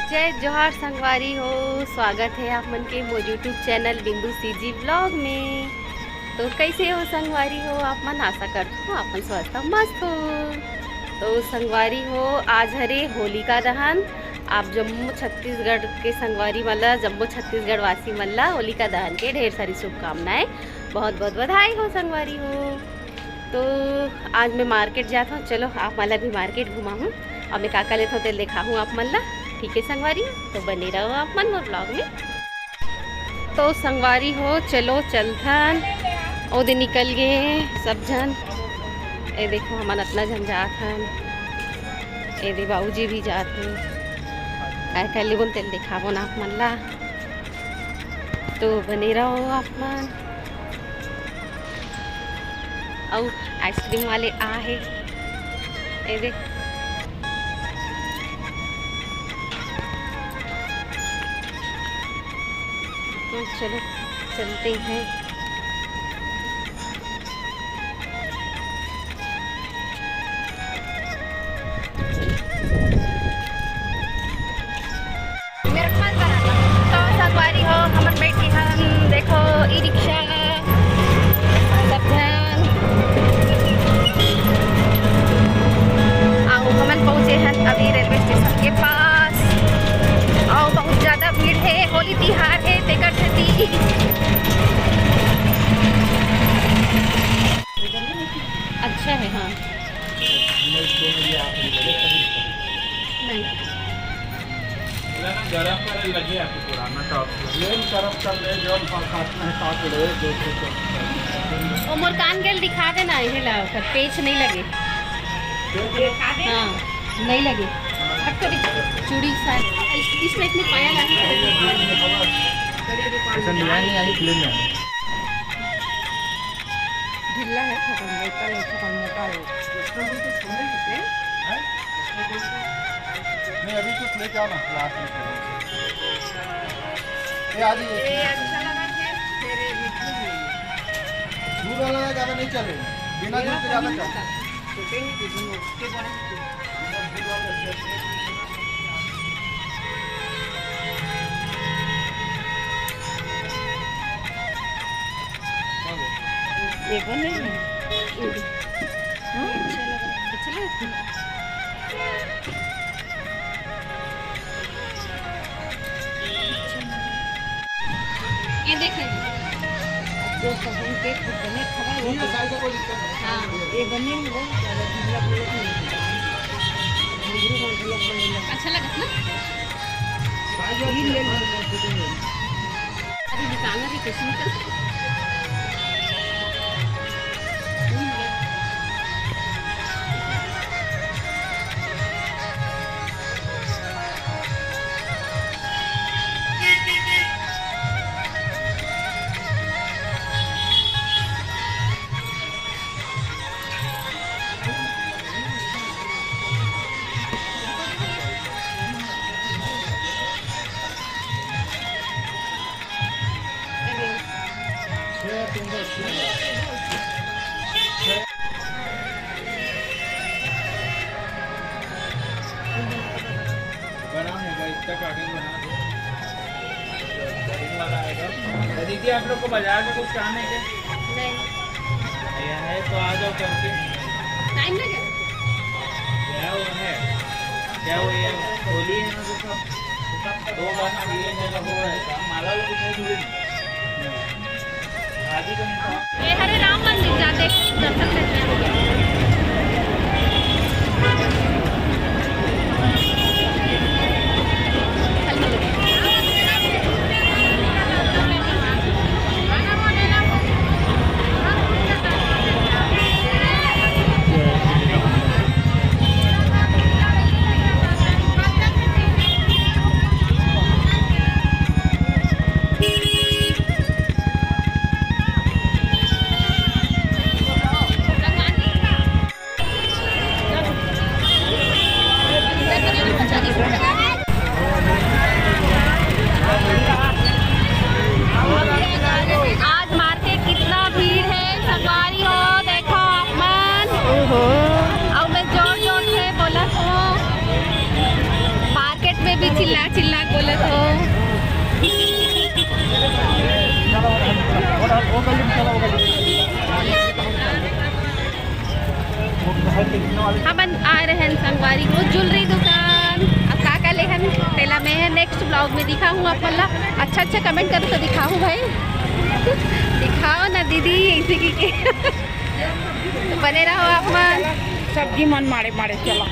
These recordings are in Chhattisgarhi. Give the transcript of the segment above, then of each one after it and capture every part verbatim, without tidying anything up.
जय जोहार संगवारी हो, स्वागत हे आप मन के मोर YouTube चैनल बिंदु सीजी व्लॉग में। तो कैसे हो संगवारी हो आप मन? आशा करत हो आप मन स्वस्थ हो, मस्त हो। तो संगवारी हो, आज हरे होलिका दहन। आप जम्मो छत्तीसगढ़ के संगवारी मन ला, जम्मो छत्तीसगढ़ वासी मन ला होलिका दहन के ढेर सारी शुभकामनाएं, बहुत बहुत बधाई हो संगवारी हो। तो आज मैं मार्केट जात हूँ, चलो आप मन ला भी मार्केट घुमाहूँ और मैं का का लेत हूँ तेल दिखाहूँ आप मन ला। ठीक है संगवारी, तो बने रहो आप मन मोर व्लॉग में। तो संगवारी हो, चलो चलथन। ओदे निकल गए सब झन। ए देखो, हमन अतना झन जात हन। ए दे, बाबूजी भी जात हन। काय काय लेबोन तेल दिखाबोन आप मन ला। तो बने रहो आप मन। अउ आइसक्रीम वाले आ हे, ए दे। तो चलो, चलते हैं। तो संगवारी हो, हमन बैठे हन, देखो, ई रिक्शा, सब झन। अउ हमन पहुँचे हन अभी रेलवे स्टेशन के पास। अउ बहुत ज्यादा भीड़ हे, होली तिहार हे, तेकर सेती। अच्छा है, हाँ। नहीं। गरम कर लगे आपको पुराना टॉप। ये गरम कर ले, जो हम साथ में साथ ले, जो से तो। ओ मोर कान के दिखा देना, ये ला, ओकर पेच नहीं लगे। हाँ, नहीं लगे। अब तो चूड़ी सा, इस, इस टाइप में पाया लागी। ऐसा डिजाइन नहीं आई फिल्म में। ढीला है, खत्म, मोटा है, खत्म, मोटा है। इसमें बोलते सोने कितने? हैं? नहीं, अभी कुछ लेके आओ ना, लास्ट में। ये आ जाइए। ये अच्छा लगा है, फिर ये भी ले लो। दूध वाला ज़्यादा नहीं चले, बिना दूध के ज़्यादा चले। छोटे ही दे दो, उसके बड़े ही दे दो। ये बने हैं। हाँ, अच्छा लग रहा है। अच्छा लग रहा है। ये देखें। जो सब हम केक बने खबर वो ये तो साइज का कोई दिक्कत नहीं। हाँ, ये बने हैं वो, ज्यादा ढीला बोलो तो नहीं। घुंघरू का मतलब बने लगा। अच्छा लगा ना? साइज ये ले लो। अभी निकालना भी कुछ नहीं कर। बना होगा, इतना कागज बना दो। ग्रीन वाला आएगा। तो दीदी, आप लोग को बाजार में कुछ काम है क्या? नहीं। यहाँ है तो आ जाओ करके। टाइम लगे? क्या वो है? क्या वो ये होली है ना, तो सब दो बार ये जगह हो रहा है, काम माला वाला कुछ नहीं जुड़े। ये हरे राम मंदिर जाते हैं, दर्शन करते हैं। हमन आए रहेन संगवारी हो jewellery दुकान। अब का का लेहन तेला मैं next vlog में दिखाहूँ आप मन ला। अच्छा अच्छा comment करो तो दिखाहूँ भाई। दिखाओ ना दीदी ऐसे की के। तो बने रहो आप मन। सब्जी मन माड़े माड़े चला।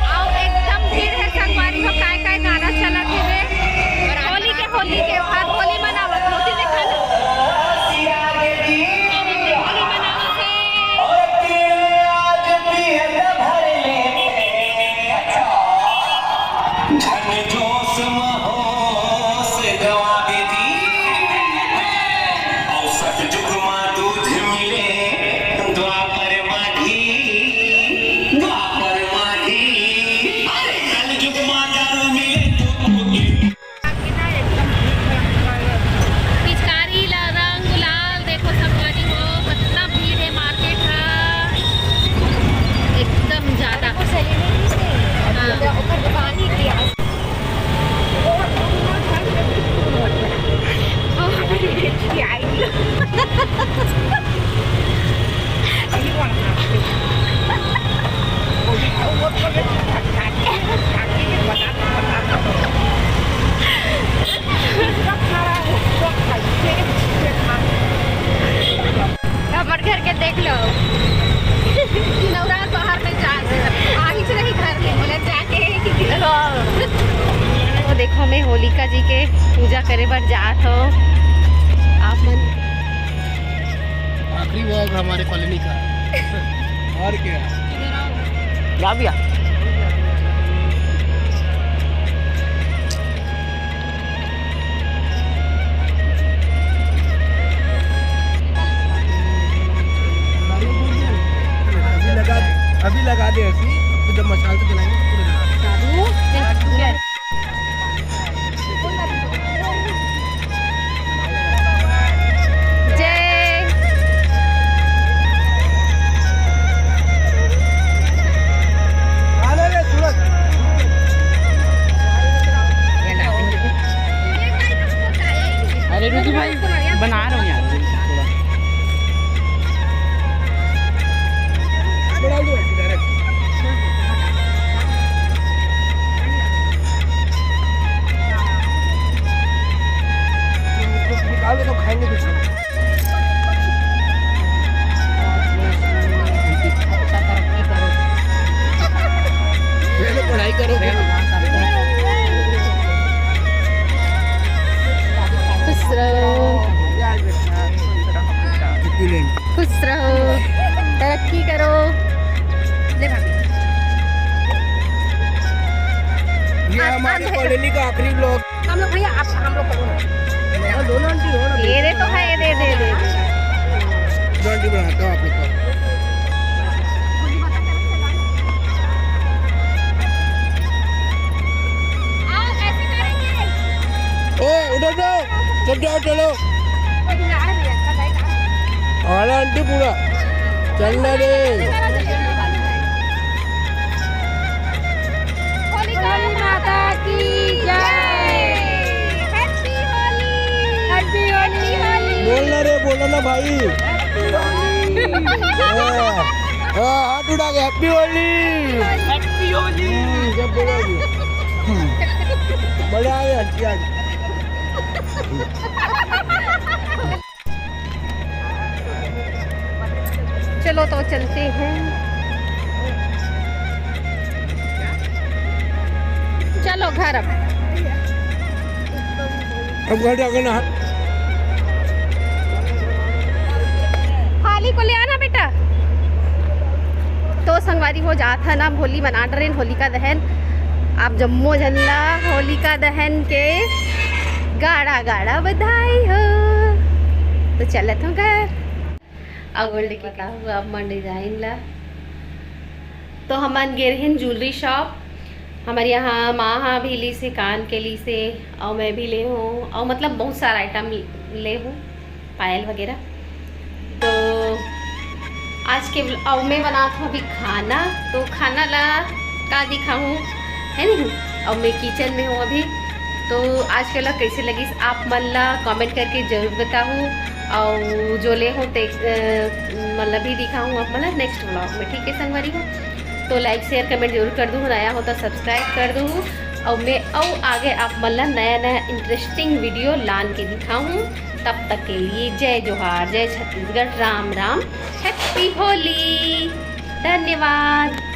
अउ एकदम भीड़ हे संगवारी हो, काय काय गाना चलत हे बे। होली के, होली के, आज होली मनावत, मोती देखा ना। होली मनावत हे। झन जोश म होश गवा देती। अउ सतयुग मा दूध मिले द्वापर मा घी, द्वापर मा घी। अरे कलयुग मा दारू मिले दूध। पिचकारी ला रंग गुलाल देखो संगवारी हो, कितना भीड़ है मार्केट हा, एकदम ज्यादा। हाँ। ओकर दुकान ही थी आज। हमर घर के देख लो। नवरात बाहर में जा, आही से नहीं घर में, बोले जाके कि तो देखो, मैं होलिका जी के पूजा करे बर जात हो। आप मन आखिरी vlog हमारे कॉलोनी का। और क्या? जा भैया। अभी लगा दे, अभी लगा दे ऐसी, अब तो जब मसाल से जलाएंगे तो पूरा जला दे। जय। अरे रुकी भाई, बना रहा हूँ यार थोड़ा। निकाल के तो खाएंगे कुछ। पहले पढ़ाई करो। खुश रहो। खुश रहो, तरक्की करो। ले भाभी। ये हमारे कॉलोनी का आखिरी vlog। हम लोग भैया, आप हम लोग करो ना। ये दे तो है, ये दे, दे, दे। दो आंटी बनाता हूँ आप लोग का। ओ, उधर जाओ, सब जाओ, चलो। आला आंटी पूरा चलना रे। होली माता की जय। Happy होली। Happy होली। बोलना रे, बोलना ना भाई। Happy होली। हाँ, हाँ, हाथ उठा के Happy होली। Happy होली। हम्म, सब बोलो जी। हम्म। मजा आ गया, अच्छी आज। चलो तो चलते हैं, चलो घर अब। अब घर जाके नहा। थाली को ले आना बेटा। तो संगवारी हो जात है ना, होली मना रहे हैं, होलिका दहन। आप जम्मो झन ला होलिका दहन के गाड़ा गाड़ा बधाई हो। तो चलत हूँ घर। अउ गोल्ड के का हुआ, अब मन डिजाइन ला। तो हमन गे रहेन jewellery shop। हमर यहाँ माँ हा भी लीस हे, कान के लीस हे, अउ मैं भी ले हूँ, अउ मतलब बहुत सारा item ले हूँ, पायल वगैरह। तो आज के vlog, अउ मैं बनात हूँ अभी खाना, तो खाना ला का दिखाहूँ, है नहीं? अउ मैं kitchen में हूँ अभी, तो आज के vlog कैसे लगिस, आप मन ला comment करके जरूर बताहू। और जो ले हो ते, अ, मतलब भी दिखाहूँ आप मन ला next vlog में, ठीक है संगवारी हो। तो like, share, comment जरूर कर दूँ, नया हो तो subscribe कर दूँ। और मैं अउ आगे आप मन ला नया नया interesting video लान के दिखाहूँ। तब तक के लिए जय जोहार, जय छत्तीसगढ़, राम राम, happy होली, धन्यवाद।